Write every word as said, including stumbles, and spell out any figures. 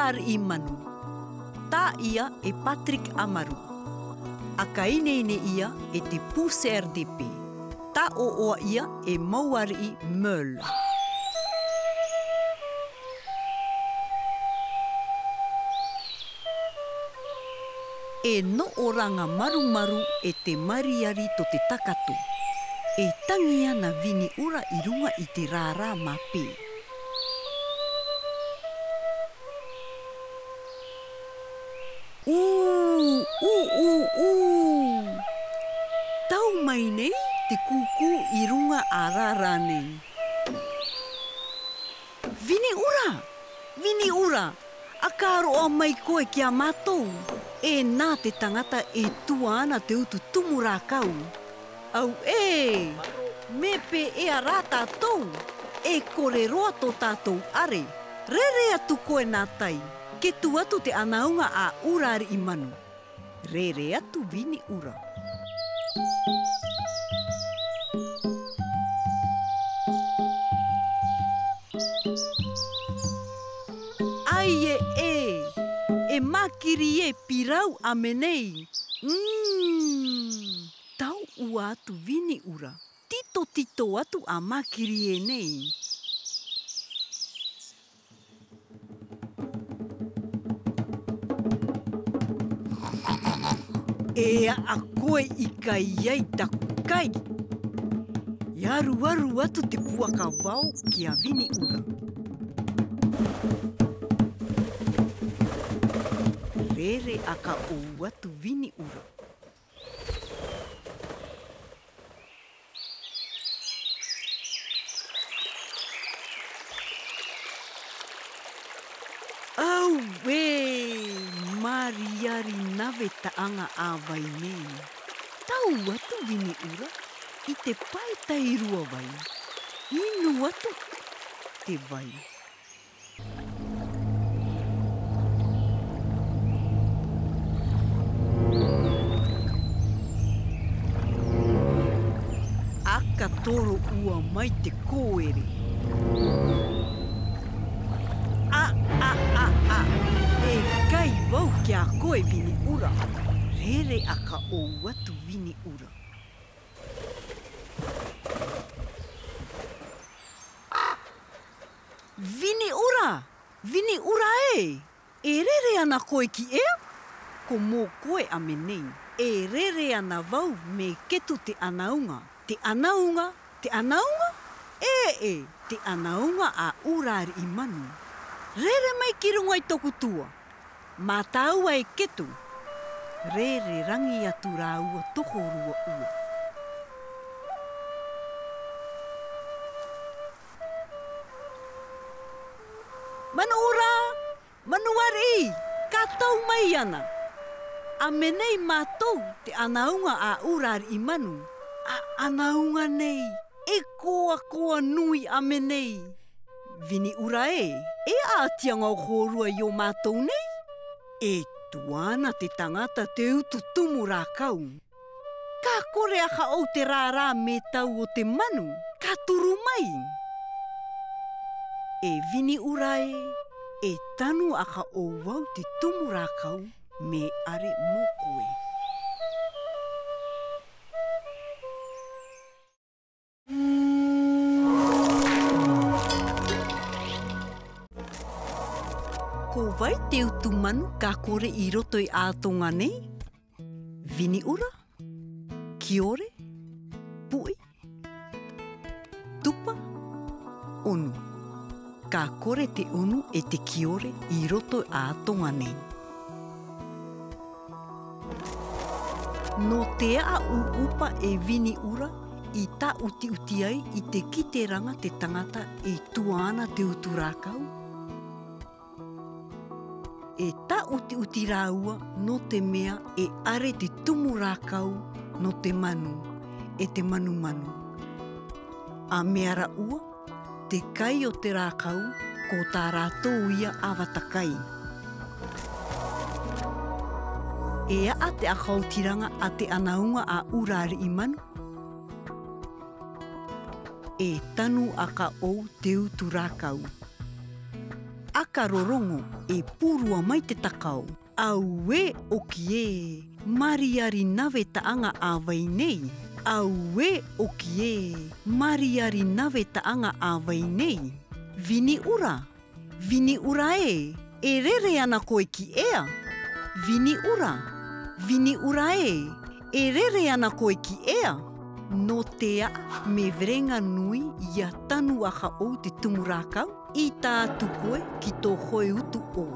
Ura Riimanu. Taa ia e Patrick Amaru. A kaineinei ia e te Puser Depe. Taa oa ia e Mauari Mel. E nooranga marumaru e te Mariari to te Takato. E tangi ia na Vini Ura i runga i te rara mape. U, u, u, u. Tau mai nei te kuku i runga a rara nei. Vini Ura! Vini Ura! A karoa mai koe ki a matou. E na te tangata e tua ana te utu tumu rakau. Au e! Mepe e ara tatou. E kore roa to tatou are. Rere atu koe na tai. Ke tu atu te anaunga a Ura Riimanu. Rere atu Vini Ura. Ai e e! E makiri e pirau a menei. Mm. Tau ua atu Vini Ura. Tito tito atu a makiri e nei. E a koe i kai ai taku kai. E aruaru atu te puaka vao ki a Vini Ura. Rere a ka ou atu Vini Ura. Au e! Mariari nave taanga a vai nei. Tau atu Vini Ura i te pae tairua vai. Inu atu te vai. A ka toro ua mai te kowere. A, a, a, a. E kai vau ki a koe Vini Ura. Rere a ka ou atu Vini Ura. Vini Ura! Vini Ura e! E rere ana koe ki ea? Ko mo koe a menei. E rere ana vau me ketu te anaunga. Te anaunga? Te anaunga? E e! Te anaunga a Ura Riimanu. Rere mai ki runga i toku tua. Mataua e ketu. Rere rangi atu raua tokorua ua. Manu Ura! Manu Ari! Ka tau mai ana. A menei matou te anaunga a Ura Riimanu. A anaunga nei. E koa koa nui a menei. Vini Ura e, e a atianga o kōrua io matou nei? E tua ana te tangata te utu tumu rakau. Ka kore a ka ou te rara me tau o te manu, ka turu mai. E Vini Ura e, e tanu a ka ou vau te tumu rakau, me are mo koe. Ko vai te utu manu ka kore i roto i a toŋa nei? Vini Ura, Kiore, Puʻi, Tupa, Onu. Ka kore te onu e te kiore i roto a toŋa nei. Nō te a upa e Vini Ura i tautiuti ai i te kiteranga te tangata e tua ana te utu rakau. E tautiuti raua nō te mea e are te tumu rakau nō te manu, e te manumanu. A mea raua, te kai o te rakau, ko tā rātou ia a vata kai. E a te akautiranga a te anauŋa a Ura Riimanu. E tanu a ka ou te utu rakau. A Ka rorogo e purua mai te takao. Aue, oki e, mariari na veta aŋa a vai nei. Aue, oki e, mariari na veta aŋa a vai nei. Viniura, Viniura e, e rere ana koe ki ea. Viniura, Viniura e, e rere ana koe ki ea. Notea me vereŋa nui ia tanu a haoa te tumurakau. I ta atu koe ki to hoe utu o.